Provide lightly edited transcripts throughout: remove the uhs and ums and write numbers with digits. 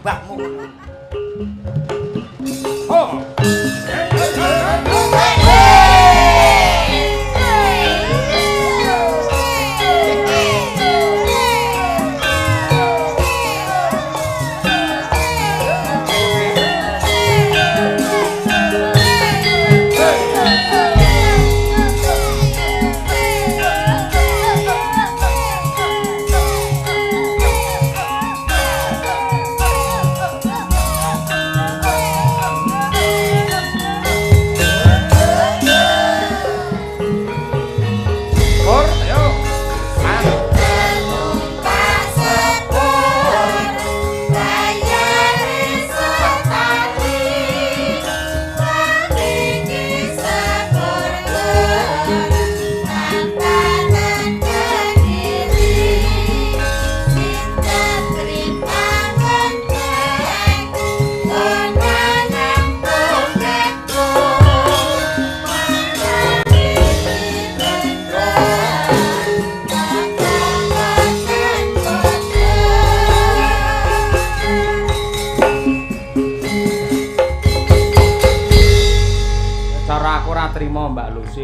mbahmu. Oh.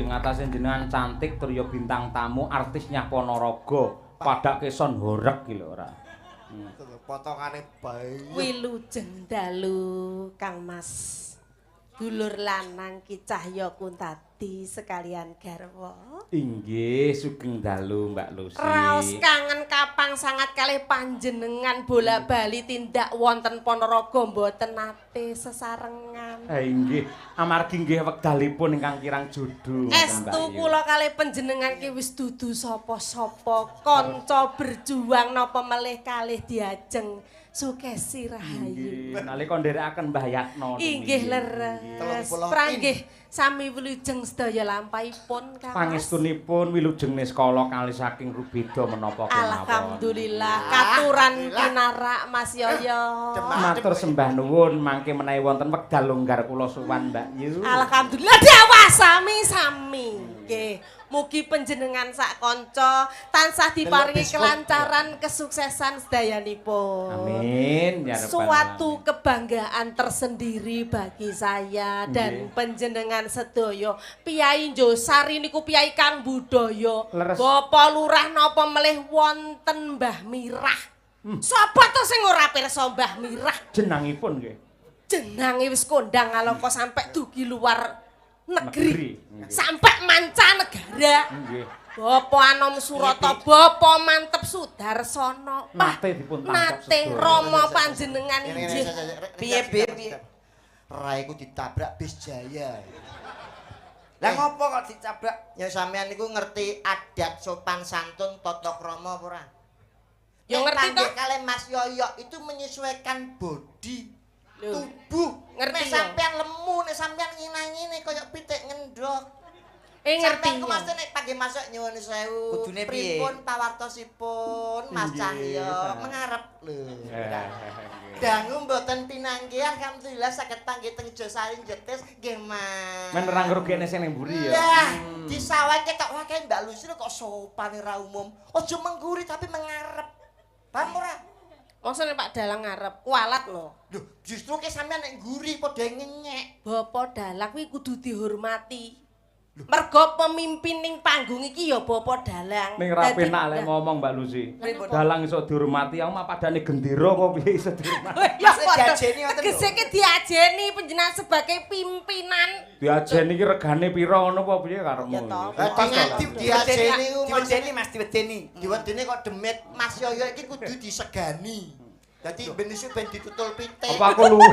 Ngatasé jenengan cantik tur ya bintang tamu artisnya Ponorogo padake son horeg iki lho ora. Potongane bae. Wilujeng dalu Kang Mas. Dulur lanang Ki Cahya Kuntadi sekalian garwa. Inggih, sugeng dalu Mbak Lucy. Raos kangen kapang sangat kalih panjenengan bola-bali tindak wonten Ponorogo mboten nate sesarengan. Inggih, amargi nggih wekdalipun ingkang kirang jodho. Estu kula kalih panjenengan ki wis dudu sapa-sapa, kanca berjuang napa melih kalih diajeng Sukesi Rahayu. Nggih, nalika nderekaken Mbah Yatno. Inggih leres. Pranggih sami wilujeng sedaya lampahipun Kang. Pangestunipun wilujeng niskala kalih saking rubeda menapa kemawon. Alhamdulillah katuran pinarak Mas Yoyo. Matur sembah nuwun mangke menawi wonten wekdal longgar kula sowan Mbak Yu. Alhamdulillah dawah sami-sami. Nggih. Mugi panjenengan sak kanca tansah diparingi kelancaran kesuksesan sedayanipun. Amin ya rabbal alamin. Suatu kebanggaan tersendiri bagi saya dan panjenengan sedaya. Piyai Njosari niku piyai kang budaya. Bapak Lurah napa melih wonten Mbah Mirah. Sapa to sing ora pirsa Mbah Mirah? Jenangipun nggih. Jenange wis kondang alangka sampe dugi luar negeri, sampai mancanegara. Nggih. Bapak Anom Surata, Bapak Mantep Sudarsono, nate dipun tangkep nate Rama panjenengan inggih. Piye piye? Raiku ditabrak bis Jaya. Lah ngopo kok ditabrak? Ya sampean niku ngerti adat sopan santun tata krama apa ora? Ya ngerti to. Kalih Mas Yoyo itu menyesuaikan body. Tubuh ngerti nek sampean lemu nek sampean ngene-ngene kaya pitik ngendhok. Ngerti. Sampean ku mesti nek pagi masuk nyuwun sewu. Kudune piye? Pripun pawartosipun Mas Cahyo mengarep lho. Dangu mboten pinanggih alhamdulillah saged panggih teng Josari Jetis nggih Mas. Men ora ngrugekne sing ning mburi ya. Lah, disawang ketok wae Mbak Lucy kok sopan ora umum. Aja mengguri tapi mengarep. Paham ora? Masa nek Pak Dalang ngarep kualat lho. Lho, justru ke sampean nek ngguri padha ngenyek. Bapak Dalang kuwi kudu dihormati. Mergo pemimpin ning panggung iki ya Bapak Dalang. Ning ra penak lek ngomong Mbak Lucy. Dalang iso dihormati, aku mah padane gendera kok piye iso dihormati. Ya diajeni ngoten lho. Tegese ki diajeni panjenengan sebagai pimpinan. Diajeni iki regane pira ngono apa piye karepmu? Ya toh. Diajeni ku diwedeni Mas, diwedeni. Diwedeni kok demit Mas Yoyo iki kudu disegani. Dadi ben isu ben ditutul pitik. Apa aku luwe?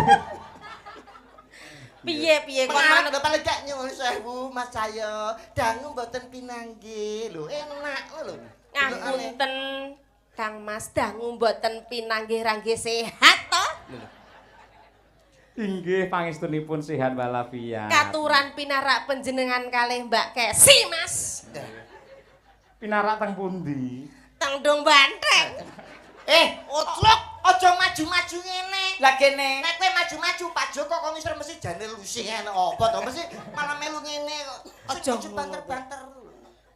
Piye-piye kon manut lho paling gak nyuwun sewu Mas Cahyo. Dangu mboten pinanggih lho, enak lho. Ngapunten Kang Mas, dangu mboten pinanggih rangge sehat to? Inggih pangestunipun sehat walafiat. Katuran pinarak panjenengan kalih Mbak Kesi, Mas. Pinarak teng pundi? Teng Dong Banteng. Otlok aja maju-maju ngene. Lah kene. Nek kowe maju-maju Pak Joko kok ngisor mesti jane lusih enek apa to mesti malah melu ngene kok. Aja banter-banter.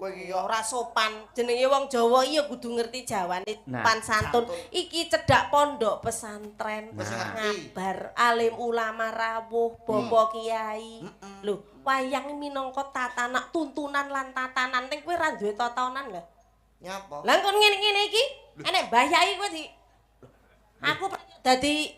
Kowe iki yo Ora sopan. Jenenge wong Jawa iya kudu ngerti jawane Nah. pan santun. Iki cedhak pondok pesantren. Wis ngerti. Ngabar alim ulama rawuh, bapak kiai. Lho, wayang minangka tatanan tuntunan lan tatanan ning kowe ora duwe tatanan lho. Nyapa? Lah kon ngene-ngene iki, enek Mbah Yai kowe di aku dadi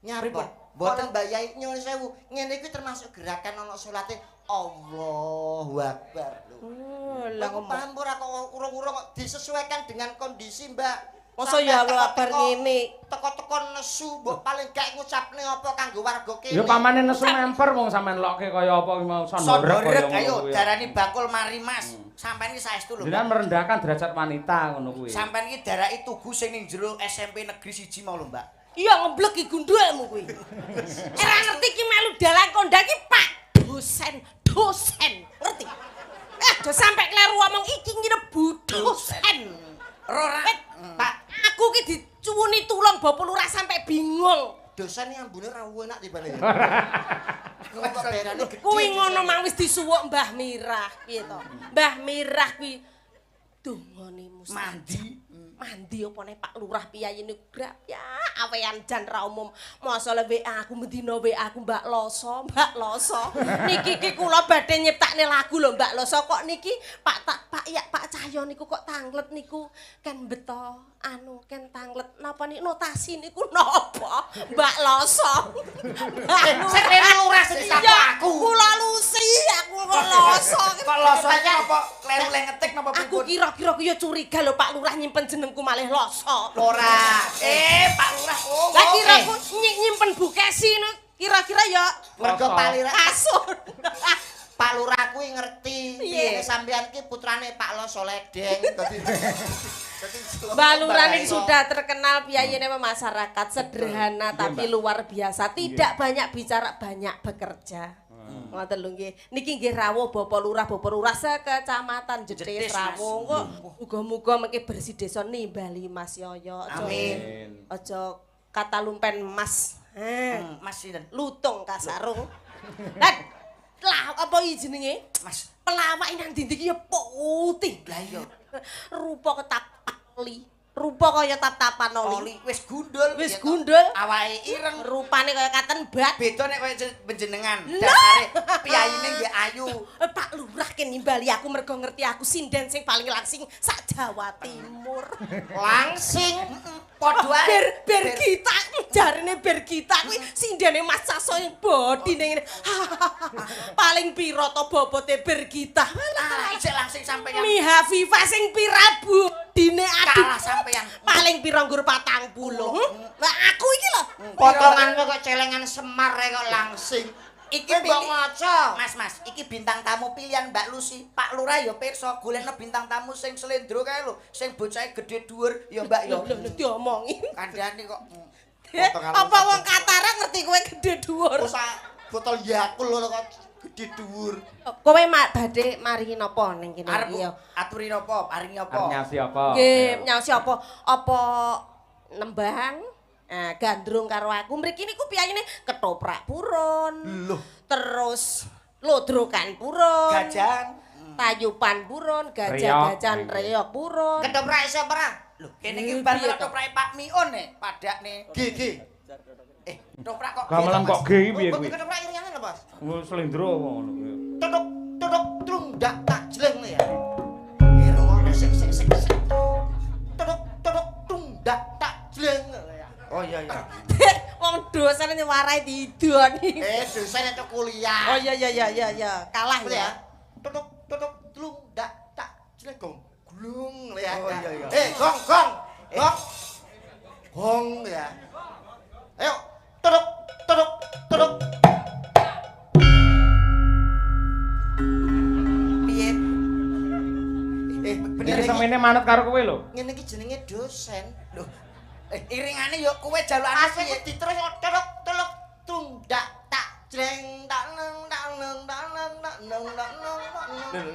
Nyapa? Mboten Mbah Yai nyuwun sewu. Ngene iki termasuk gerakan ana salate Allahu Akbar lho. Oh, Lah lah ngomong. paham ora kok urung-urung kok disesuaikan dengan kondisi, Mbak. Masa ya Allah Akbar ngene. Teko-teko nesu mbok paling gak ngucapne apa kanggo warga kene. Ya pamane nesu memper wong sampean lokke kaya apa ki mau Son sondorek kaya horeg ngono ayo kuwi. darani bakul mari Mas. Sampeyan iki saestu lho. Jenengan merendahkan derajat wanita ngono kuwi. Sampeyan iki daraki tugu sing ning jero SMP Negeri 1 mau lho, Mbak. Iya ngeblek ki gundulmu kuwi. Ora ngerti ki melu dalang kondang ki Pak dosen, dosen. Ngerti? Aja sampe kleru omong iki ngene bu dosen. Ora Pak, Aku ki dicuwuni tulung Bapak Lurah sampe bingung. dosen yang ambune ra enak tibane. Kok berane gedhe. Kuwi ngono mang wis disuwuk Mbah Mirah, piye to? Mbah Mirah kuwi dongane mustajab. Mandi. Mandi opone Pak Lurah piyayi niku grap ya awean jan ra umum. Masa le WA aku mendina WA aku Mbak Loso, Mbak Loso. Niki ki kula badhe nyiptakne lagu lho Mbak Loso kok niki Pak tak Pak ya Pak Cahyo niku kok tanglet niku kan beto anu ken tanglet napa niki notasi niku napa Mbak Loso. Sing rene lurah sing Iya, sapa aku. Kula Lusi, aku kok Loso. Kok loso napa kleru le ngetik napa Aku pripun? kira-kira ku ya curiga lho Pak Lurah nyimpen jenengku malih Loso. Ora. Pak Lurah. Oh. Lah kira ku nyimpen Bu Kesi no, kira-kira ya Mergo Loso. Pak Lurah kasur. Pak Lurah kuwi ngerti Piye? yen sampean ki putrane Pak Loso Ledeng. Dadi Mbak Lurah ini sudah terkenal piyayine masyarakat sederhana tapi luar biasa, tidak banyak bicara, banyak bekerja. Ngoten lho nggih. Niki nggih rawuh Bapak Lurah, Bapak Lurah sekecamatan Jetis Jetis, Mas. rawuh. Kok muga-muga mengke bersih desa nimbali Mas Yoyo. Amin. Aja kata lumpen Mas. Hmm, Mas sinten? Lutung kasarung. Lan lah apa iki jenenge? Mas. Pelawak nang ndi iki ya putih. Lah iya. Rupa ketap oli. Rupa kaya tap-tapan oli. Oli wis gundul. Wis ya toh. gundul. Awake ireng. Rupane kaya katen bat. Beda nek kaya panjenengan. Lah. Dasare piyayine nggih ayu. Pak Lurah ki nimbali aku mergo ngerti aku sinden sing paling langsing sak Jawa Timur. Langsing. Padha ae. Ber Bergita jarene Bergita kuwi sindene Mas Saso yang bodine ngene. Paling piro to bobote Bergita? Ah, isih langsing sampeyan. Miha Viva sing pira bodine aduh. Kalah sampeyan. Paling piro nggur 40. Lah aku iki lho. Potonganmu kok celengan Semar ae kok langsing. Iki Kowe mbok pilih- ngaca. Mas, Mas, iki bintang tamu pilihan Mbak Lucy. Pak Lurah ya pirsa golekno bintang tamu sing slendro kae lho, sing bocahe gedhe dhuwur ya Mbak ya. Lho lho diomongi. Kandhane kok. Apa wong Katara ngerti kowe gedhe dhuwur? Kok sak botol Yakult lho kok gedhe dhuwur. Kowe mak badhe maringi napa ning kene Arep iki ya? aturi napa? Paringi apa? Arep nyasi apa? Nggih, nyaosi apa? Apa nembang? Nah, gandrung karo aku. Mriki niku piyayine ketoprak purun. Loh. Terus lodrokan purun. Gajan. Tayupan purun, gajah-gajan reok purun. Ketoprak iso ora? Lho, kene iki bar Piye to? ketoprake Pak Miun nek padakne. G G. Ketoprak kok. Gamelan kok G iki piye Kok kuwi? ketoprak iringane lho, Mas. Slendro apa ngono kuwi. Tutuk tutuk trundak tak jleng ya. Eh rungono sik sik sik sik. Tutuk tutuk tundak tak jleng ya. Oh iya iya. Wong dosen warai didoni. Dosen itu kuliah. Oh iya iya iya iya iya, kalah Boleh ya. ya. Tutuk tutuk tlundak tak jleng gong. Glung ya. Oh, iya, iya. Gong gong. Gong. Gong ya. Ayo tutuk tutuk tutuk. Piye? Bener Iki semene manut karo kowe lho. Ngene iki jenenge dosen. Lho. Iringane yo kowe jalukane Asli piye? diterus teluk teluk tundak tak jreng tak neng tak neng tak neng tak neng tak neng tak neng.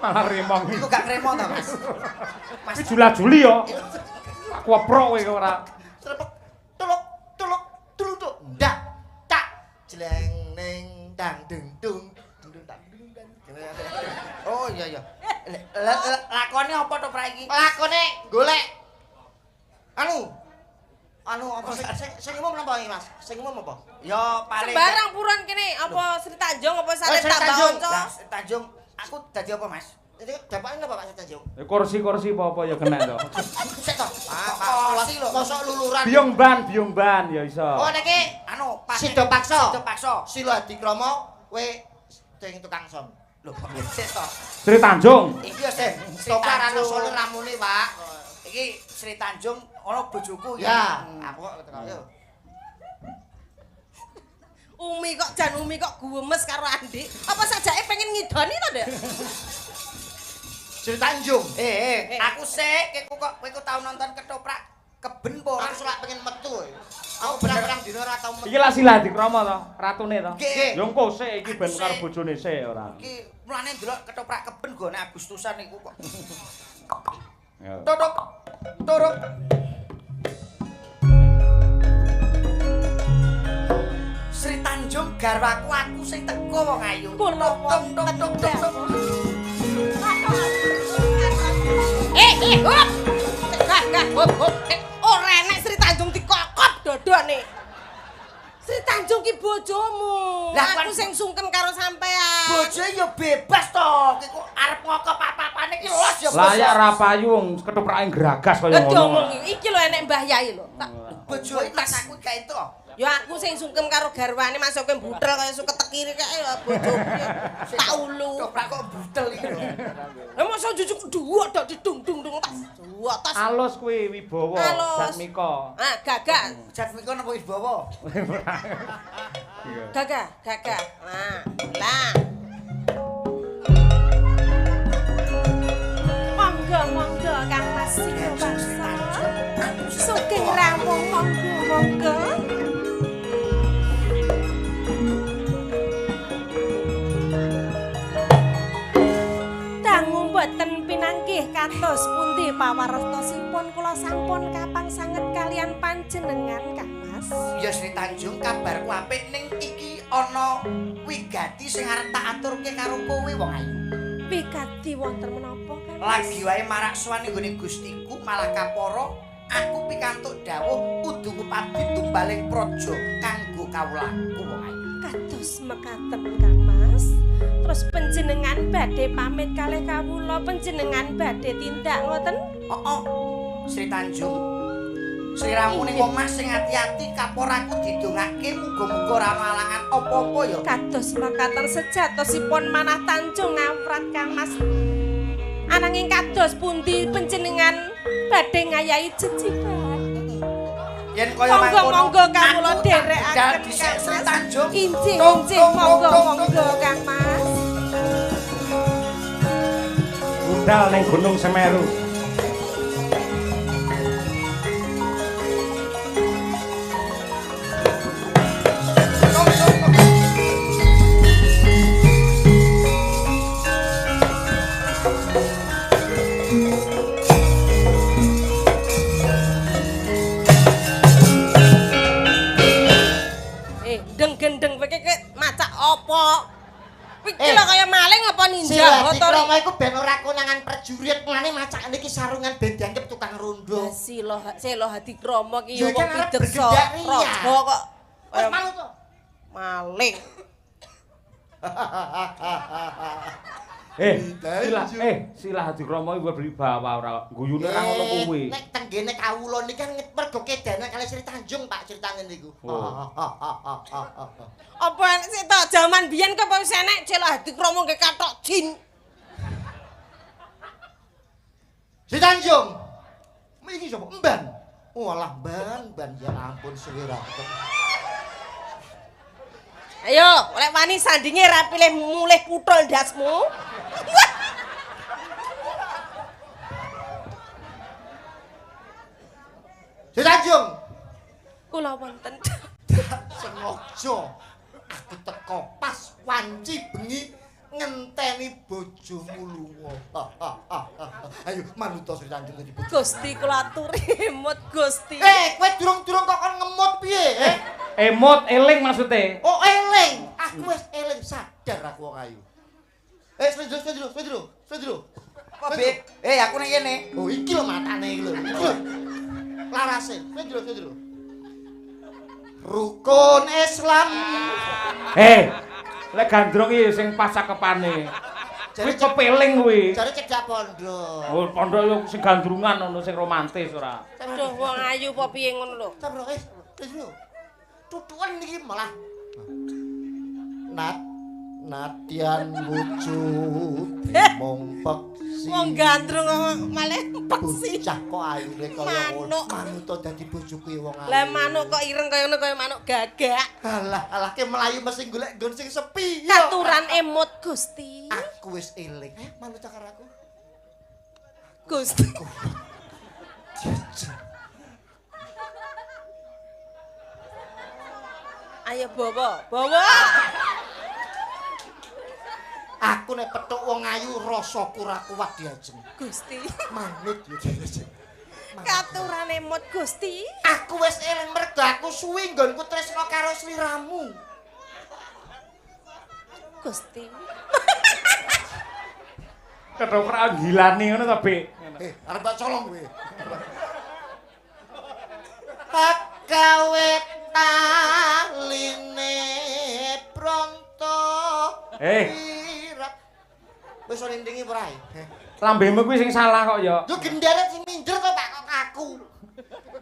Malah remong. Iku gak ngremo ta, Mas? Mas Iki jula-juli yo. Aku oprok kowe ora. Serepek teluk teluk teluk ndak tak jleng neng dang dung dung Oh iya iya. Lakone apa to Pra iki? Lakone golek anu. Anu apa sing umum napa iki, Mas? Sing umum apa? Ya paling Sembarang puron kene apa Sri Tanjung apa Sare Sri Tanjung. Lah Sri Tanjung aku dadi apa, Mas? Jadi dapane napa Pak Sri Tanjung? Kursi-kursi apa-apa ya kena to. Sik to. Ah, Kursi lho. Mosok luluran. Biyung ban ya iso. Oh niki anu Sida Paksa. Sida Paksa. Sila Hadikrama kowe sing tukang som. Lho, sik to. Sri Tanjung. Iki ya Sri Toprak ana Tanjung. solo ramune, Pak. Iki Sri Tanjung ana bojoku iki. Ya, aku kok teko yo. Umi kok jan Umi kok guwemes karo Andik. Apa sajake pengen ngidoni to, Dek? Sri Tanjung. Aku sik kowe kok tau nonton ketoprak keben apa ora? Aku selak pengen metu. Aku pirang-pirang dina ora tau metu. Iki lah Sila Hadikrama to, ratune to. Nggih. Ya engko sik iki ben karo bojone sik ora. Iki mulane ndelok ketoprak keben gone Agustusan iku kok. Ya. Tutuk. Turuk. Sri Tanjung garwaku aku sing teko wong ayu. Kula Tung tung tung tung tung. Hop. Gah, gah, hop, hop. Ora enek Sri Tanjung dikokop dodone. Sri Tanjung ki bojomu. Lah, Aku sing sungkem karo sampean. Bojo ya bebas to. Ki kok arep ngokop apa-apane ki los ya. Lah ya ora payu wong ketoprake gragas kaya Lah ngono. diomong iki lho enek Mbah Yai lho. Tak Bojo tas aku gak entuk. Ya aku sing sungkem karo garwane masuk kowe butel kaya suket tekiri kae ya bojoku. Tak ulu. Ketoprak kok butel iki lho. Lah mosok jujuk dhuwur tok didung-dung-dung tas. Dhuwur tas. Alus kuwi wibawa Alus. Jatmika. Ah, gagah. Jatmika napa wibawa? Iya. Gagah, gagah. Nah, lah. Monggo, monggo Kang Mas Sila Baksa. Sugeng rawuh monggo, monggo. Dangu mboten pinanggih kados pundi pawartosipun kula sampun kapang sanget kalian panjenengan Kang Mas. Ya Sri Tanjung kabarku apik ning iki ana wigati sing arep tak aturke karo kowe wong ayu. Wigati wonten menapa Kang Mas? Lagi wae marak sowan ning gone Gustiku malah kapara aku pikantuk dawuh kudu ngupadi tumbaling praja kanggo kawulaku wong ayu. Kados mekaten Kang Mas. Terus panjenengan badhe pamit kalih kawula, panjenengan badhe tindak ngoten? Oh, Sri Tanjung. Sliramu ning omah sing ati-ati kapor aku didongake muga-muga ora malangan apa-apa ya. Kados mekaten sejatosipun manah Tanjung ngawrat Kang Mas. Ananging kados pundi panjenengan badhe ngayahi jejiban? Yen kaya Monggo mangkono monggo kawula aku tak dherekaken budal dhisik Sri Tanjung. Injih Tung, injih tung, monggo tung, tung, monggo Kang Mas. Budal ning Gunung Semeru. Tung, tung, tung. Deng gendeng kowe iki macak apa? Iki lho kaya maling apa ninja Sila motor. Dikrama iku ben ora konangan prajurit mlane macakne iki sarungan ben dianggep tukang rondo. Sila Sila Hadikrama ki Ya ya wong kan arep pideksa bergendak riya. raja kok Wis malu to. maling. Sila Hadikrama iku berwibawa ora guyune ora ngono kuwi. Nek tenggene kawula niki kan mergo kedana kali Sri Tanjung Pak critane niku. Oh. Apa enek sik to jaman biyen kok wis enek Sila Hadikrama nggih kathok jin. Sri Tanjung. Iki sapa? Emban. Walah ban, ban ya ampun suwe ra. Ayo, lek wani sandinge ra pilih mulih puthul ndasmu. Sri Tanjung. Kula wonten. Sengaja aku teko pas wanci bengi ngenteni bojomu lunga. Ayo manut to Sri Tanjung dadi bojo. Gusti kula aturi emut Gusti. Eh, kowe durung-durung kok kon ngemut piye, eh? Emot eling maksude. Oh, eling. Aku wis eling sadar aku wong ayu. Eh, slendro, slendro, slendro, slendro. Apa, Beb? Eh, aku ning kene. Oh, iki lho matane iki lho. Iki lho. Larase, slendro, slendro. Rukun Islam. Eh, lek gandrung iki sing pas cakepane. Kuwi kepeling kuwi. Jare cedhak pondok. Oh, pondok yo sing gandrungan ngono sing romantis ora. Duh, wong ayu apa piye ngono lho. Sabar, eh, slendro. Tutukan iki malah. Nat Natian wujud mung peksi. Wong gandrung kok malah peksi. Bocah kok ayune kaya ngono. Manuk. Manut to dadi bojoku ya wong ayu. Lah manuk kok ireng kaya ngono kaya manuk gagak. Alah, alah ke melayu mesti golek nggon sing sepi. Ya. Katuran emot Gusti. Aku wis eling. Eh, manut karo aku. Gusti. Ayo bawa, bawa. Aku nek petuk wong ayu rasaku ora kuat diajeng. Gusti. Manut ya diajeng. Katuran emot Gusti. Aku wis eling mergo aku suwi nggonku tresna karo sliramu. Gusti. Ketoprak gilani ngono to, Bik. Eh, arep mbak colong kowe. Hak gawe taline pronto. Eh. Wis ora ndingi ora? Lambemu kuwi sing salah kok ya. Yo gendere sing minder to Pak kok aku.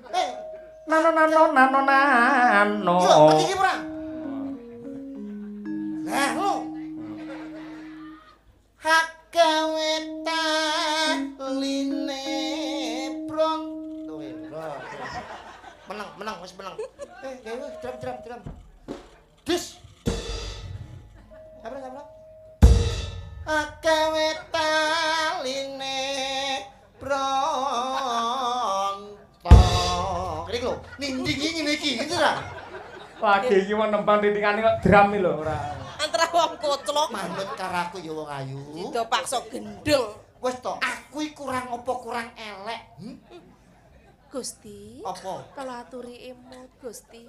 Eh, Nano nano nano nano. yo iki ora? Lah, lo. Hak gawe taline pronto. Menang, menang, wis menang. Eh, gawe drum drum drum. Dis. Sabar, sabar. Agawe taline pronto. Iki lho, ninding iki ngene iki, ngerti ra? Lagi iki wong nembang titikane kok drum iki lho ora. Antara wong koclok Manut karo aku ya wong ayu. Dida paksa gendeng. Wis to, aku iki kurang apa kurang elek? Hmm? Gusti. Apa? Kala aturi emot Gusti.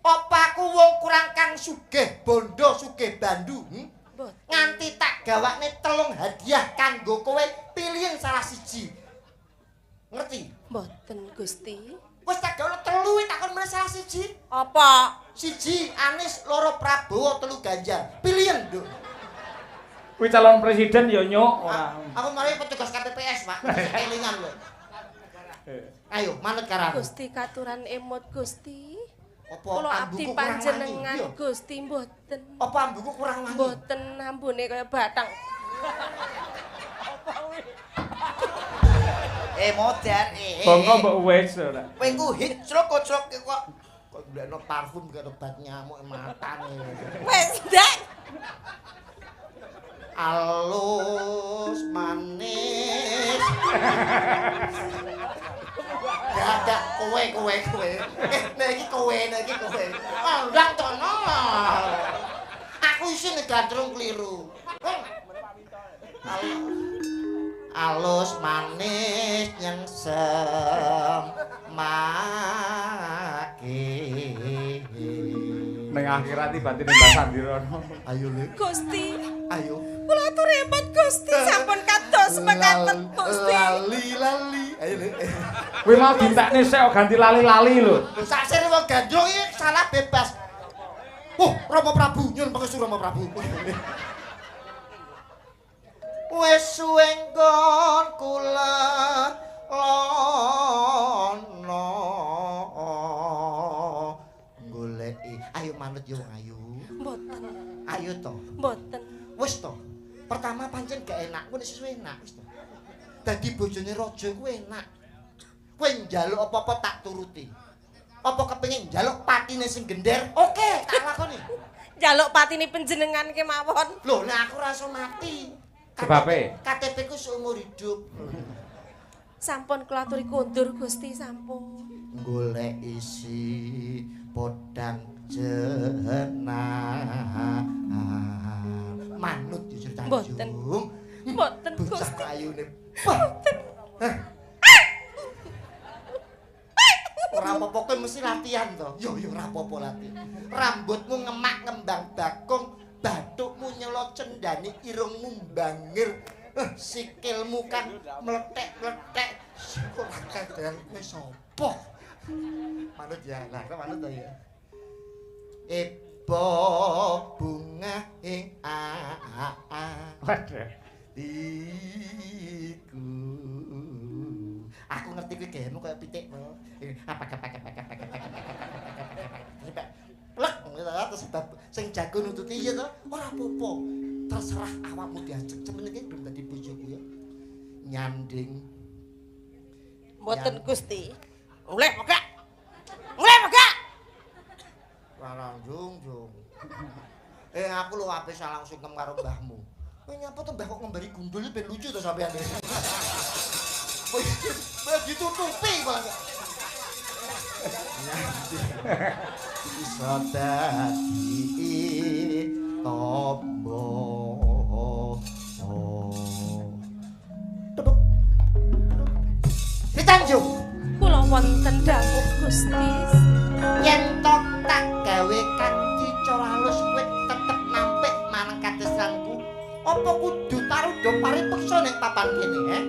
Apa aku wong kurang kang sugih bondo sugih bandu? Hmm? Mboten. Nganti tak gawakne 3 hadiah kanggo kowe pilihan salah siji. Ngerti? Mboten Gusti. Wis tak gawakne 3 takon meneh salah siji. Apa? 1 Anies, 2 Prabowo, 3 Ganjar. Pilihan, Nduk. Kuwi calon presiden ya nyuk ora. Aku mari petugas KPPS, Pak. Kelingan lho. Ayo, manut karo aku. Gusti katuran emot Gusti. Apa Kula abdi ambuku kurang wangi? panjenengan Iya. Gusti mboten. Apa ambuku kurang wangi? Mboten ambune kaya batang. Eh, modar. Eh. Bongko mbok wis ora. Kowe ku hicrok kocrok kok. Kok golekno parfum gak obat nyamuk matane. Wes ndak. Alus manis. Gak gak kowe kowe kowe. Eh, nek iki kowe, nek iki kowe. Ndang tono. Aku isin gandrung keliru. Alus manis nyengsem maki. Ning akhirat iki batine Mbah Sandirono. Ayo Le, Gusti. ayo. Kula atur emot Gusti sampun kados mekaten Gusti. Lali lali. Ayo Le. Kuwi mau dintekne sik kok ganti lali-lali lho. Sak sir wong gandrung iki salah bebas. Oh, Rama Prabu, nyuwun pangestu Rama Prabu. Wis suwe nggon kula lono goleki. Ayo manut yo wong ayu. Mboten. Ayo to. Mboten. Wis to. Pertama pancen gak enak, kuwi nek suwe enak wis to. Dadi bojone raja kuwi enak. Kowe njaluk apa-apa tak turuti. Apa kepengin njaluk patine sing gender? Oke, tak lakoni. Njaluk patine panjenengan kemawon. Lho, nek aku ora iso mati. Sebabe? KTP ku seumur hidup. Sampun kula aturi kondur Gusti sampun. Golek isi podang jenah. Manut jujur Tanjung. Mboten. Mboten Bocah Gusti. ayune. Mboten. Ora Ora apa-apa kowe mesti latihan to. Yo yo ora apa-apa latihan. Rambutmu ngemak ngembang bakung, bathukmu nyelo cendani, irungmu bangir, sikilmu kan mlethek-mlethek. Ora kadean kowe sapa? Manut ya, lah manut to ya. Ebo bunga ing a a. Waduh. Iku. Aku ngerti kuwi gayemu kaya pitik. Apa apa apa apa apa apa. Plek terus sing jago nututi iya to. Ora apa-apa. Terserah awakmu diajeng. Semenenge belum dadi bojoku ya. Nyanding. Mboten Gusti. Mulih pegak. Mulih pegak. Ora jung-jung. Aku lho ape salang sungkem karo mbahmu. Kowe nyapa to mbah kok ngembari gundul ben lucu to sampean. Kowe ditutupi malah. Iso dadi tombo. Tepuk. Ditanjung. Kula wonten dawuh Gusti. Yen to tak gawe kanthi cara halus kowe tetep nampik marang kadesranku. Apa kudu tarudha paripeksa ning papan kene, he?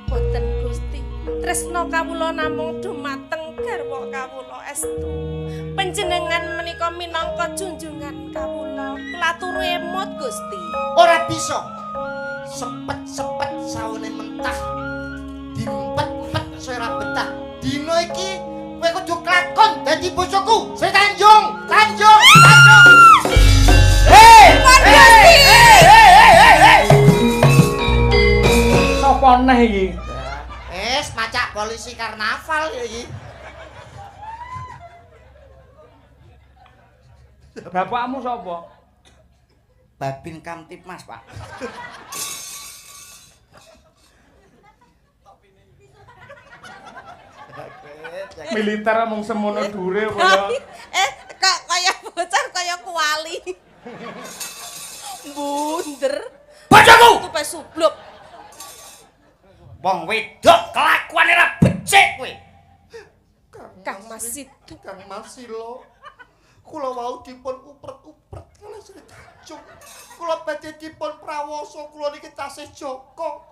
Boten Gusti. Tresna kawula namung dumateng garwa kawula estu. Panjenengan menika minangka junjungan kawula. Kula turu emut Gusti. Ora bisa. Sepet-sepet saune mentah. Dimpet-empet ora betah. Dina iki kowe kudu klakon dadi bojoku. Sri Tanjung, Tanjung, Tanjung. Hei! Sopo neh iki? Wis macak polisi karnaval ya iki. Bapakmu sapa? Babin Kamtibmas, Pak. Militer mung semono dure apa ya? Kok kaya bocah kaya kuali. Bunder. Bojoku! Tupe subluk. Wong wedok kelakuane ra becik kowe. Kang Mas Situ, Kang Mas Silo. Kula wau dipun upret-upret kalih Sri Tanjung. Kula badhe dipun prawasa kula niki tasih jaka.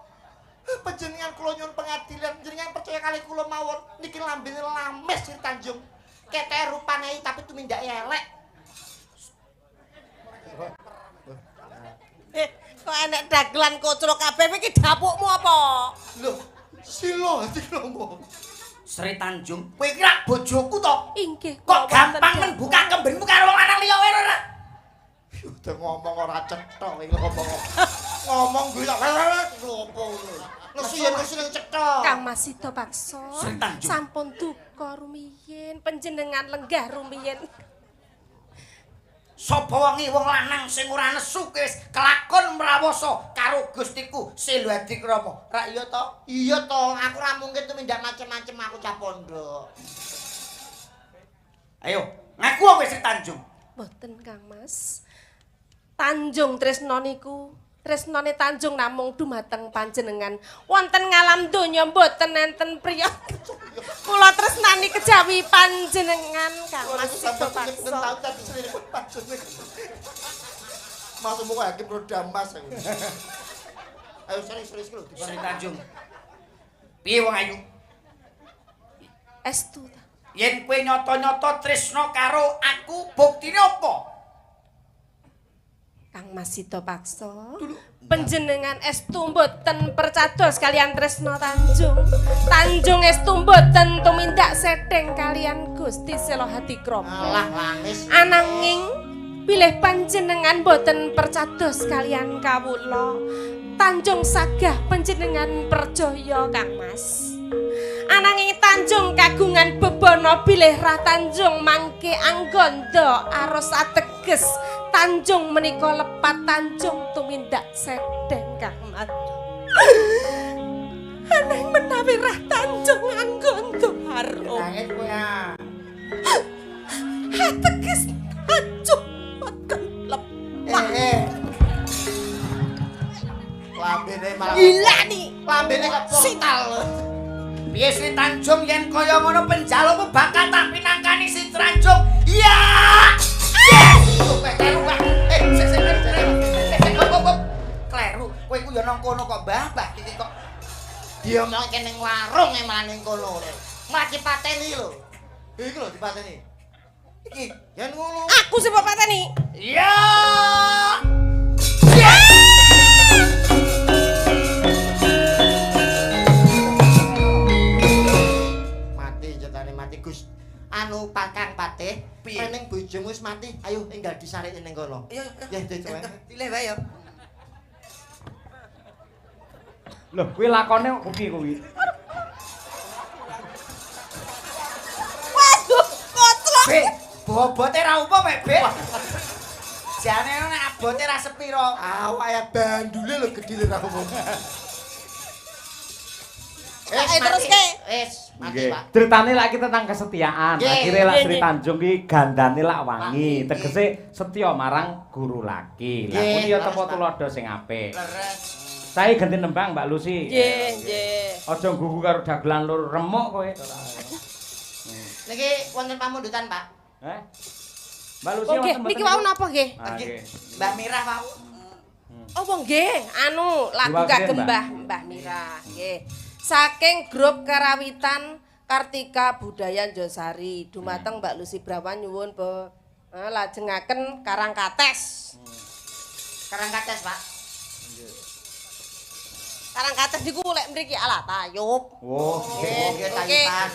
Panjenengan kula nyuwun pengadilan, panjenengan percaya kalih kula mawon niki lambene lames Sri Tanjung. Keteke rupane tapi tumindake elek. Kok enek dagelan kocro kabeh iki dapukmu apa? Lho, Silo ati ngomong. Sri Tanjung, kowe iki rak bojoku to? Inggih. Kok gampang men buka kembenmu karo wong lanang liya wae ora? Udah ngomong ora cetha iki ngomong. Ngomong kuwi tak opo ngono. Nesu yen nesu ning cetha. Kang Mas Sida Paksa. Sri Tanjung. Sampun duka rumiyin, panjenengan lenggah rumiyin. Sapa wengi wong lanang sing ora nesu wis kelakon mrawasa karo Gustiku Selo Adikrama. Rak iya to? Iya to, aku ora mungkin tumindak macem-macem aku cah pondok. Ayo, ngaku kowe Sri Tanjung. Mboten Kang Mas. Tanjung tresna niku, tresnane Tanjung namung dumateng panjenengan. Wonten ngalam donya mboten enten priya. Kula tresnani kejawi panjenengan Kang Mas Sida Paksa. Masuk muka hakim roda emas. Ayo serius-serius lho. Sri Tanjung. Piye wong ayu? Estu ta. Yen kowe nyata-nyata tresna karo aku, buktine apa? Kang Mas Sida Paksa, panjenengan estu mboten percados kalian tresna Tanjung. Tanjung estu mboten tumindak sedeng kalian Gusti Selo Hadikrama. Alah langis. Ananging bilih panjenengan mboten percados kalian kawula, Tanjung sagah panjenengan percaya Kang Mas. Ananging Tanjung kagungan bebana bilih Rah Tanjung mangke angganda aros ateges Tanjung menika lepat Tanjung tumindak sedeng Kang Mas. Ananging menawi Rah Tanjung angganda aros Nangis kowe ah. ateges Tanjung boten lepat. Lambene malah Gila nih. Lambene kok portal. Piye Sri Tanjung yen kaya ngono penjalukmu bakal tak pinangkani Sri Tanjung. Iya. Yes. Kleru, Pak. Sik sik kleru. Kleru. Kowe iku ya nang kono kok, Mbah, Mbah iki kok diomongke ning warung e malah ning kono. Malah dipateni lho. Iku lho dipateni. Iki yen ngono. Aku sing mbok pateni. Iya. Mati jatane mati Gus. Anu Kakang Patih, rening bojomu wis mati, ayo enggal disareke ning kono. Iya, ya coba. Pilih wae ya. Lho, kuwi lakone kok piye kuwi? Waduh, koclok. Be, bobote ra umum e, Be. Jane nek abote ra sepiro. Awake bandule lho gedhe ra umum. Terus ke. Wis, mati, Pak. Ceritane lak iki tentang kesetiaan. Akhire lak Sri Tanjung ki gandane lak wangi, tegese setya marang guru laki. Lah kuwi ya tepo tuladha sing apik. Leres. Saya ganti nembang Mbak Lucy. Nggih, nggih. Aja nggugu karo dagelan lur remuk kowe. Niki wonten pamundutan, Pak. Heh. Mbak Lucy wonten. Niki wau napa nggih? Mbak Mirah wau. Oh, nggih, anu lagu kagem Mbah Mirah nggih. Saking grup Karawitan Kartika Budaya Njosari dumateng Mbak Lucy Brawan nyuwun lajengaken Karangkates. Karangkates, Pak. Karangkates niku lek mriki ala tayub. Oh, nggih tayuban.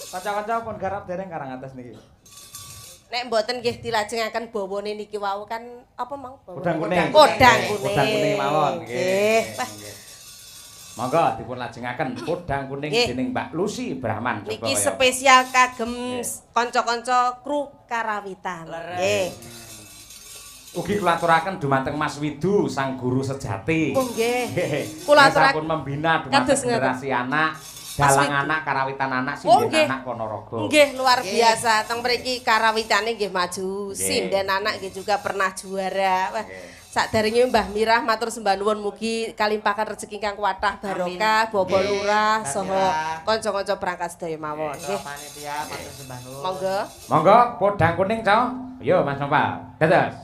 Kanca-kanca pun garap dereng Karangkates niki. Nek mboten nggih dilajengaken bawane niki wau kan apa mang? Podang kuning. Podang kuning. Podang kuning mawon nggih. Monggo dipun lajengaken Podang Kuning dening Mbak Lucy Brahman. Niki spesial kagem kanca-kanca kru Karawitan. Nggih. Ugi kula aturaken dumateng Mas Widu sang guru sejati. Oh nggih. Kula aturaken membina dumateng generasi anak, dalang anak, karawitan anak, sinden anak Ponorogo. Nggih, luar biasa. Teng mriki karawitane nggih maju, sinden anak nggih juga pernah juara. Wah. Sakderenge Mbah Mirah matur sembah nuwun mugi kalimpahan rezeki ingkang kathah barokah, Bapak Lurah saha kanca-kanca perangkat sedaya mawon. Nggih. Panitia matur sembah nuwun. Monggo. Monggo Podang Kuning, Cok. Yo Mas Nopal. Dados.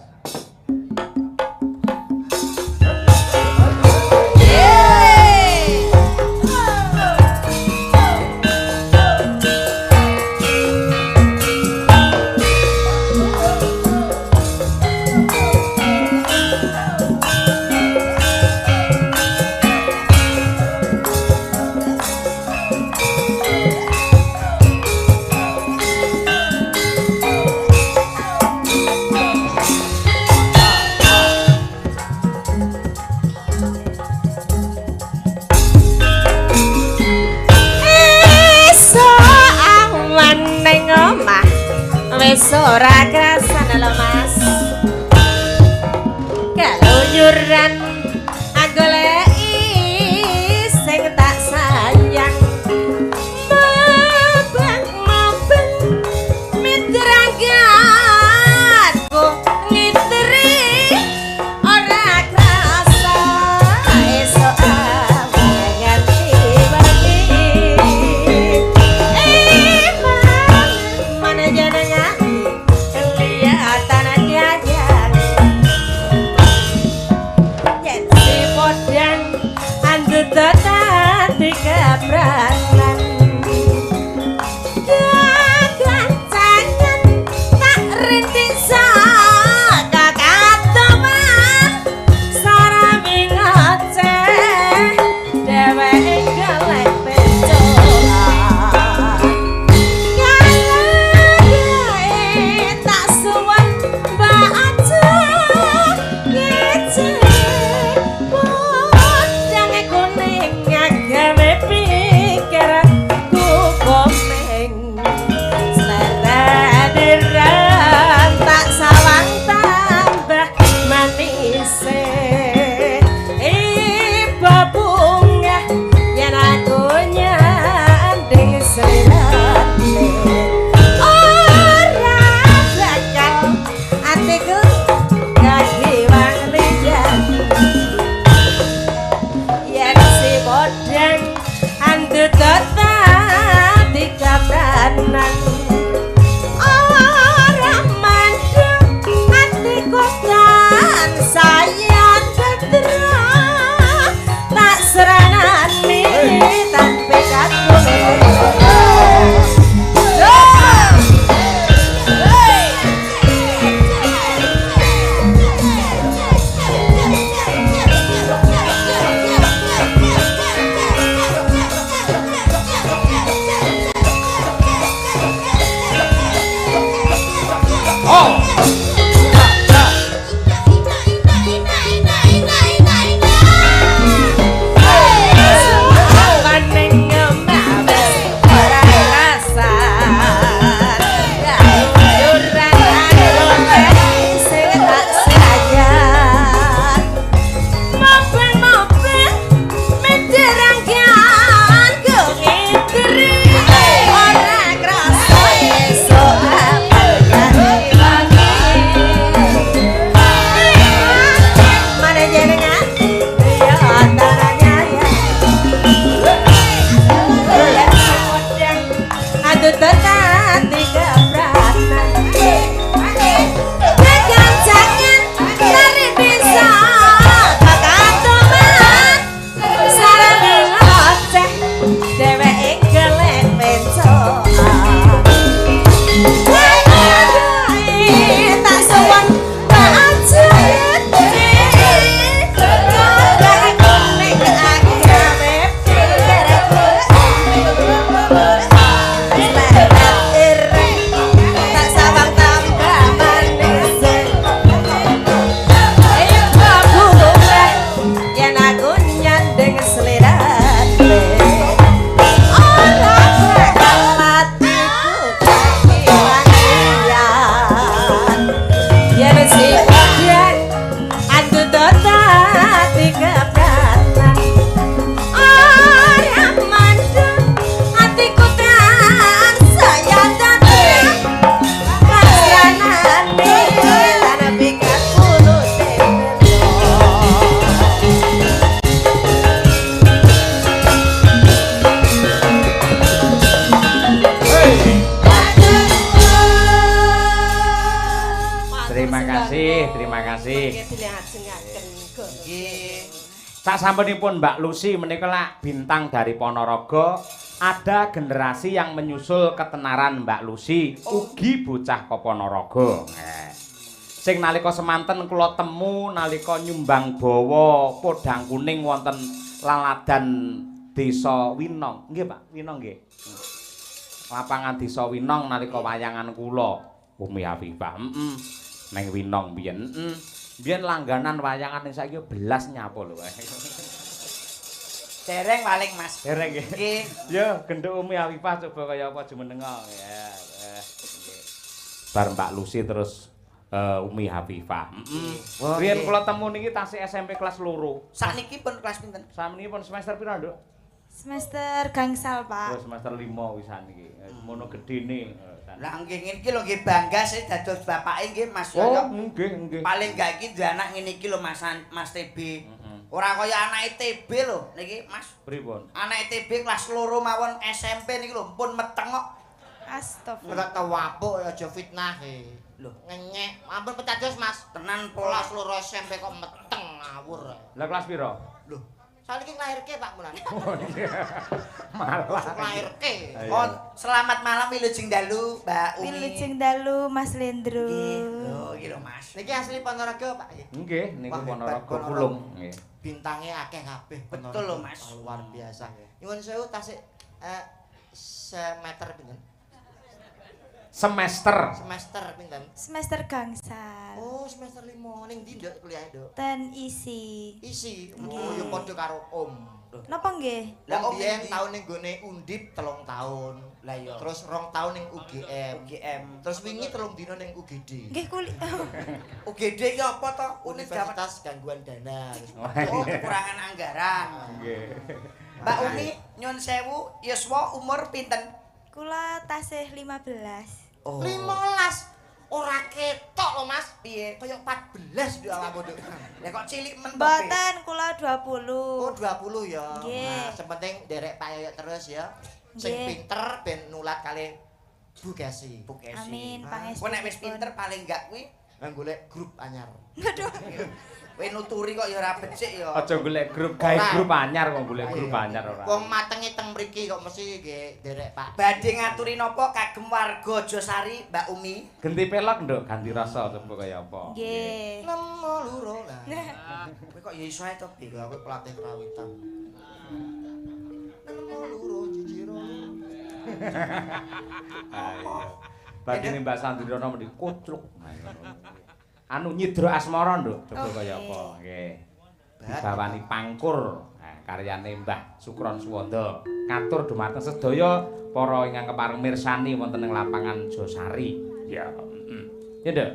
Wis ora krasan lho Mas. Keluyuran goleki sing tak sayang. Mabang-mabang mitrangganku ngitri ora krasa esuk awan nganti wengi. Mana jenengan kelihatan kasih. Mangke dilajengaken. Nggih. Sak sampunipun Mbak Lucy menika lak bintang dari Ponorogo, ada generasi yang menyusul ketenaran Mbak Lucy, ugi bocah ka Ponorogo. Sing nalika semanten kula temu nalika nyumbang bawa podang kuning wonten laladan Desa Winong. Nggih, Pak, Winong nggih. Lapangan Desa Winong nalika wayangan kula Umi Afifah. Heeh. Neng Winong biyen. Heeh. Biyen langganan wayangan ning saiki belas nyapa lho. Dereng paling Mas. Dereng nggih. Nggih. Yo genduk Umi Afifah coba kaya apa jumenenga. Ya. Nggih. Bar Mbak Lucy terus Umi Hafifah. Heeh. Riyen kula temu niki tasih SMP kelas 2. Sakniki pun kelas pinten? Sakniki pun semester pira, Nduk? Semester gangsal, Pak. Oh, semester 5 wisan iki. Mono gedene. Lah nggih ngene iki lho nggih bangga sih dados bapake nggih Mas Yoyo. Oh, nggih, nggih. Paling gak iki duwe anak ngene iki lho Mas Mas TB. Ora kaya anake TB lho niki Mas. Pripun? Anake TB kelas 2 mawon SMP niki lho pun meteng kok. Astagfirullah. Ora tawapuk aja fitnah e. Lho, ngenyek. Ampun pecados Mas. Tenan pola Kelas 2 SMP kok meteng ngawur. Lah kelas pira? Lho, saiki nglairke Pak Mulan. Oh iya. Malah nglairke. Oh, selamat malam wilujeng dalu Mbak Umi. Wilujeng dalu Mas Lendro. Nggih. Lho, iki lho Mas. Niki asli Ponorogo Pak nggih. Nggih, niku Ponorogo Pulung nggih. Bintange akeh kabeh. Betul lho Mas. Luar biasa. Nyuwun sewu tasik semeter pinten? Semester. Semester pinten? Semester gangsal. Oh, semester 5. Ning ndi Nduk kuliah, Nduk? Ten isi. Isi. Oh, ya padha karo Om. Napa nggih? Lah Om biyen taun ning gone Undip 3 tahun. Lah iya. Terus 2 tahun ning UGM. UGM. Terus wingi 3 dina ning UGD. Nggih kuliah. UGD iki apa to? Universitas Gangguan Dana. Oh, kekurangan anggaran. Nggih. Mbak Umi nyun sewu yuswa umur pinten? Kula tasih 15. Oh. 15. Ora ketok lho Mas. Piye? Kaya 14 nduk awakmu nduk. Lah kok cilik men to? Mboten, kula 20. Oh, 20 ya. Nggih. Nah, sing penting nderek Pak Yoyok terus ya. Sing pinter ben nulat kalih Bu Kesi. Bu Kesi. Amin, pangestu. Kowe nek wis pinter paling gak kuwi nang golek grup anyar. Aduh. Kowe nuturi kok ya ora becik ya. Aja golek grup, gawe grup anyar kok golek grup anyar ora. Wong matenge teng mriki kok mesti nggih nderek Pak. Badhe ngaturi napa kagem warga Josari Mbak Umi? Genti pelok nduk, ganti rasa coba kaya apa. Nggih. Nemo loro lah. Kowe kok ya iso ae to, Bi? Lah kowe pelatih kerawitan. Nemo loro jijiro. Ayo. Badhe Mbak Sandriono mendhi kucluk. Anu Nyidra Asmara nduk, coba kaya apa. Nggih. Dibawani Pangkur, karyane Mbah Sukron Suwanda. Katur dumateng sedaya para ingkang kepareng mirsani wonten ing lapangan Josari. Ya, heeh. Ya, Nduk.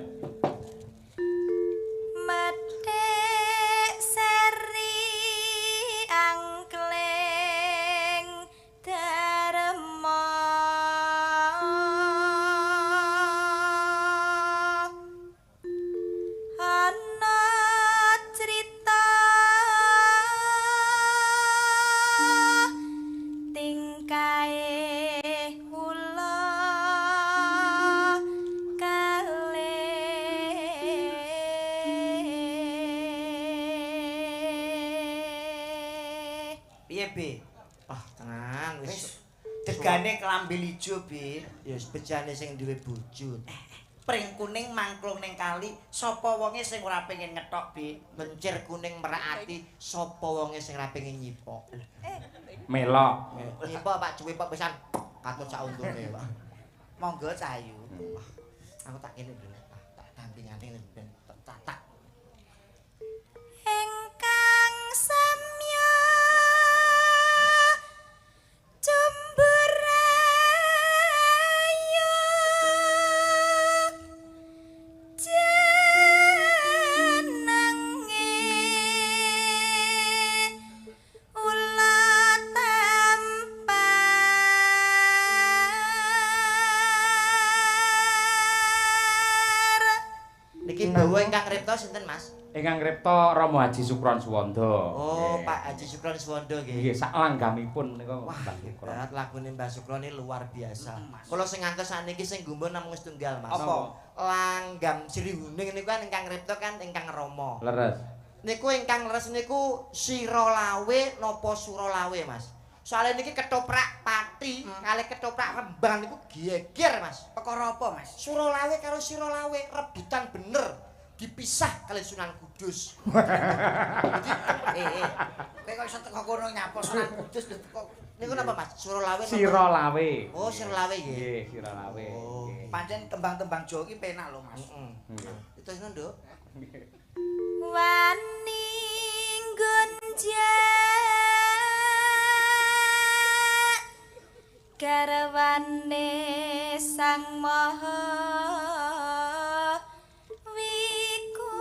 Methik seri angkling darma. Ana crita tingkae ula kalih. Piye, Bi? Ah, tenan wis. Degane klambi ijo, Bi. Ya wis bejane sing duwe bojo. Pring kuning mangklung ning kali, sapa wonge sing ora pengen ngethok, Bi? Mencir kuning merak ati, sapa wonge sing ora pengen nyipok? Melok. Nyipok Pak cuwe Pak pisan katut sak untune, Pak. Monggo Cahayu. Aku tak kene lho, tak dampingane ben tak. Ingkang samya cumburayu jenenge ula tampar. Niki bawa ingkang ripta sinten, Mas? Ingkang ripta Rama Haji Sukron Suwanda. Oh, Pak Haji Sukron Suwanda nggih. Nggih, sak langgamipun nika Wah, Mbah Sukron. hebat lagune Mbah Sukron ini luar biasa. Kula sing ngantos sakniki sing gumun namung setunggal, Mas. Apa? Langgam Sri Huning niku kan ingkang ripta kan ingkang Rama. Leres. Niku ingkang leres niku Siralawe napa Suralawe, Mas? Soale niki ketoprak Pati kalih ketoprak Rembang niku geger, Mas. Perkara apa, Mas? Suralawe karo Siralawe rebutan bener. Dipisah kali Sunan Kudus. Jadi kowe kok iso teko kono nyapa Sunan Kudus lho teko. Niku napa, Mas? Suralawe napa? Siralawe. Oh, Siralawe nggih. Nggih, Siralawe. Oh. Pancen tembang-tembang Jawa iki penak lho, Mas. Heeh. Itu sing nduk. Wani nggonjak garwane Sang Maha Wiku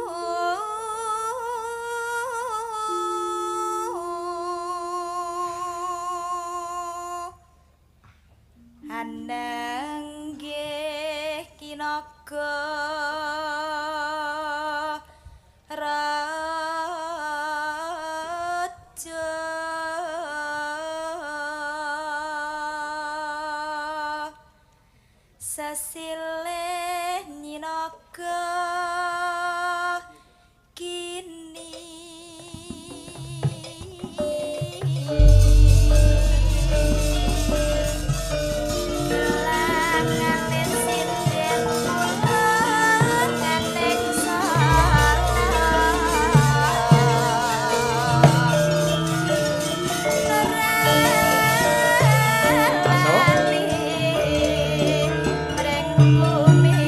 Hanenggih kinaga raja sesilih nyinaga kini. Langane sinden kula nganeng salah.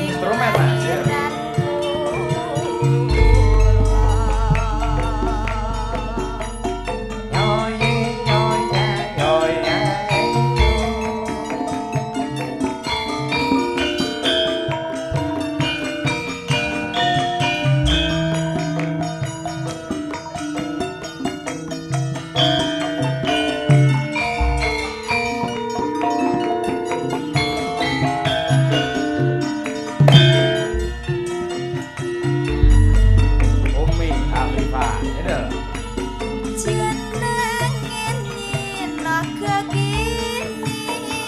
Instrumen, Mas. Umi Afifah. Ini lho. Jenenge Naga kini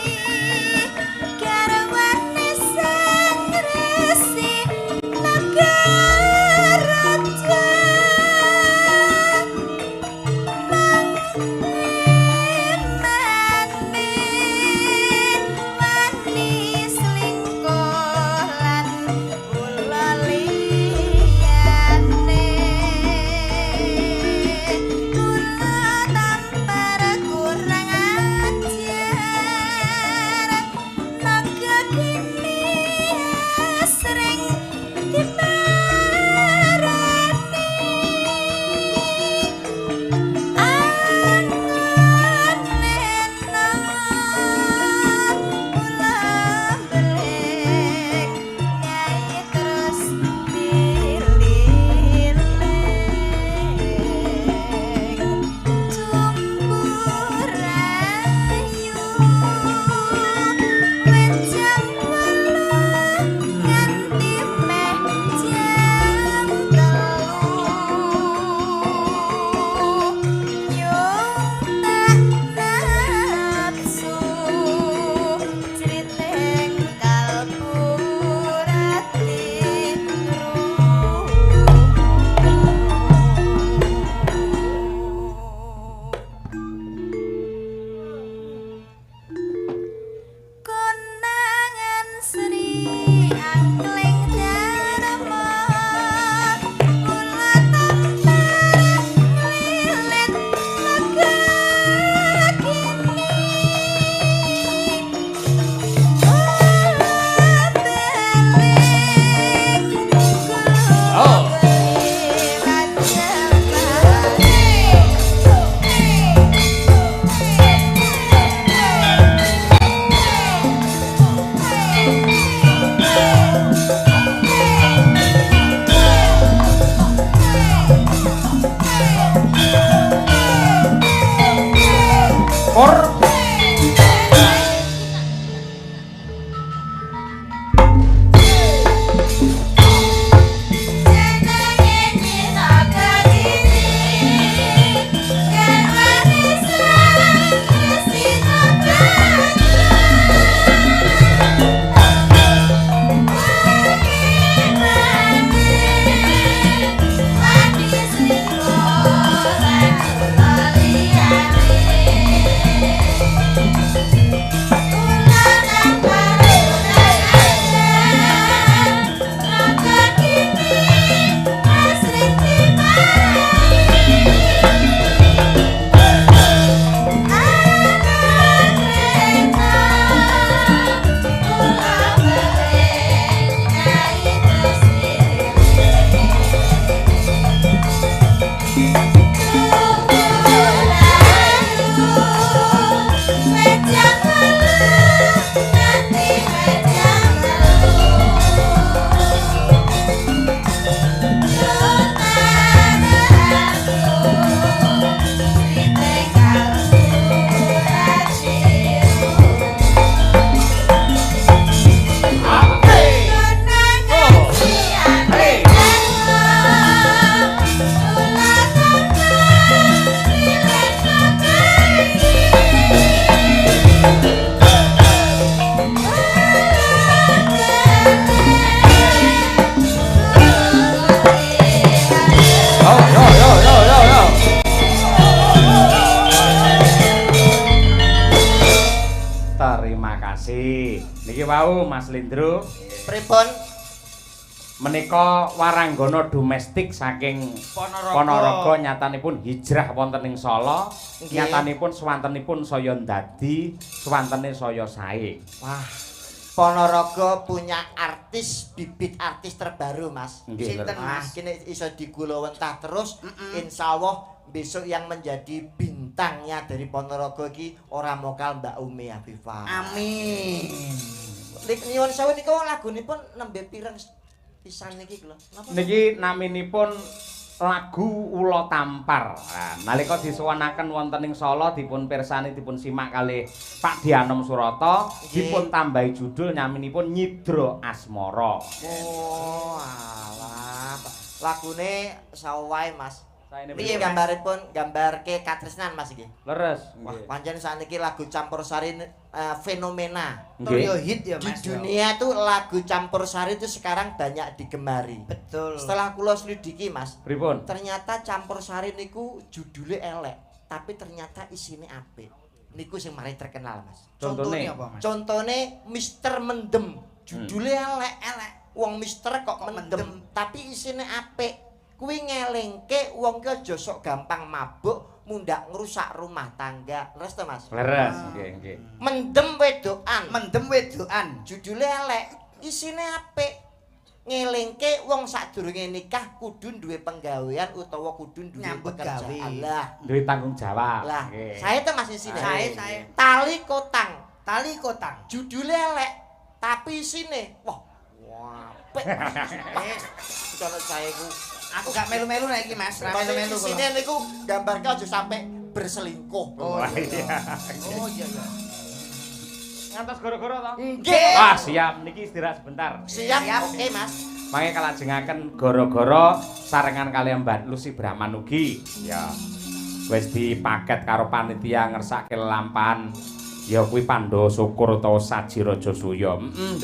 garwane Sang Resi Naga Raja mangimane wani selingkuh lan kula liyane kula tampar kurang ajar naga kini sering diparani angonena kula belik nyai terus dililing cumbu rayu wit jam 8 nganti meh jam 3 nyung tak nafsu criteng kalbu rati. Konangan Sri Angling Dharma kula tampar nglilit naga kini kula beling Oh. Por Jenenge wau Mas Lindro. Pripun? Menika waranggana domestik saking Ponorogo. Ponorogo nyatanipun hijrah wonten ing Solo, Nggih. nyatanipun swantenipun saya ndadi, swantene saya sae. Wah, Ponorogo punya artis, bibit artis terbaru, Mas. Nggih, Sinten, leres. Wah, Mas? kini iso digulawentah terus, insyaallah besok yang menjadi bintangnya dari Ponorogo iki ora mokal Mbak Umi Afifah. Amin. Lik nyuwun sewu niku lagunipun nembe pireng pisan niki lho. Napa? Niki naminipun lagu Ula Tampar. Nah, nalika disuwunaken wonten ing Solo dipun pirsani dipun simak kalih Pak Dianom Surata, Nggih. dipun tambahi judul naminipun Nyidra Asmara. Oh, alah. Lagune sawae, Mas. Saene Piye Mas? gambaripun gambarke katresnan Mas iki? Leres. Wah, pancen sakniki lagu campur sari fenomena. Tur yo Nggih. hit ya, Di Mas. ya. dunia tuh lagu campur sari itu sekarang banyak digemari. Betul. Setelah kula selidiki, Mas, Pripun? ternyata campur sari niku judulnya elek, tapi ternyata isine apik. Niku sing mari terkenal, Mas. Contone. Contohnya apa, Mas? Contone Mister Mendem, judulnya elek. Elek. Wong Mister kok Kok mendem, mendem. tapi isine apik. Kuwi ngelingke wong ki aja sok gampang mabuk, mundak ngrusak rumah tangga. Leres to, Mas? Leres, nggih, nggih. Mendem wedokan. Mendem wedokan. Judulnya elek, isine apik. Ngelingke wong sadurunge nikah kudu duwe penggawean utawa kudu duwe Nyambut pekerjaan. gawe. Lah, Duwe tanggung jawab. lah. Nggih. Sae to Mas isine. Sae, sae. Tali kotang. Tali kotang. Judulnya elek, tapi isine wah, wah, apik. Wis, Kalau sae ku aku gak melu-melu nek iki, Mas. Ra melu-melu kula. Isine niku gambarke aja sampe berselingkuh. Oh Wah, iya. iya. Oh iya iya. Ngantos goro-goro to? Nggih. Ah, siap. Niki istirahat sebentar. Siap, Siap. oke Mas. Mangke kalajengaken goro-goro sarengan kaliyan Mbak Lucy Brahman ugi. Ya. Wis dipaket karo panitia ngersake lampahan ya kuwi Pandhawa Syukur utawa Saji Raja Suya. Heeh.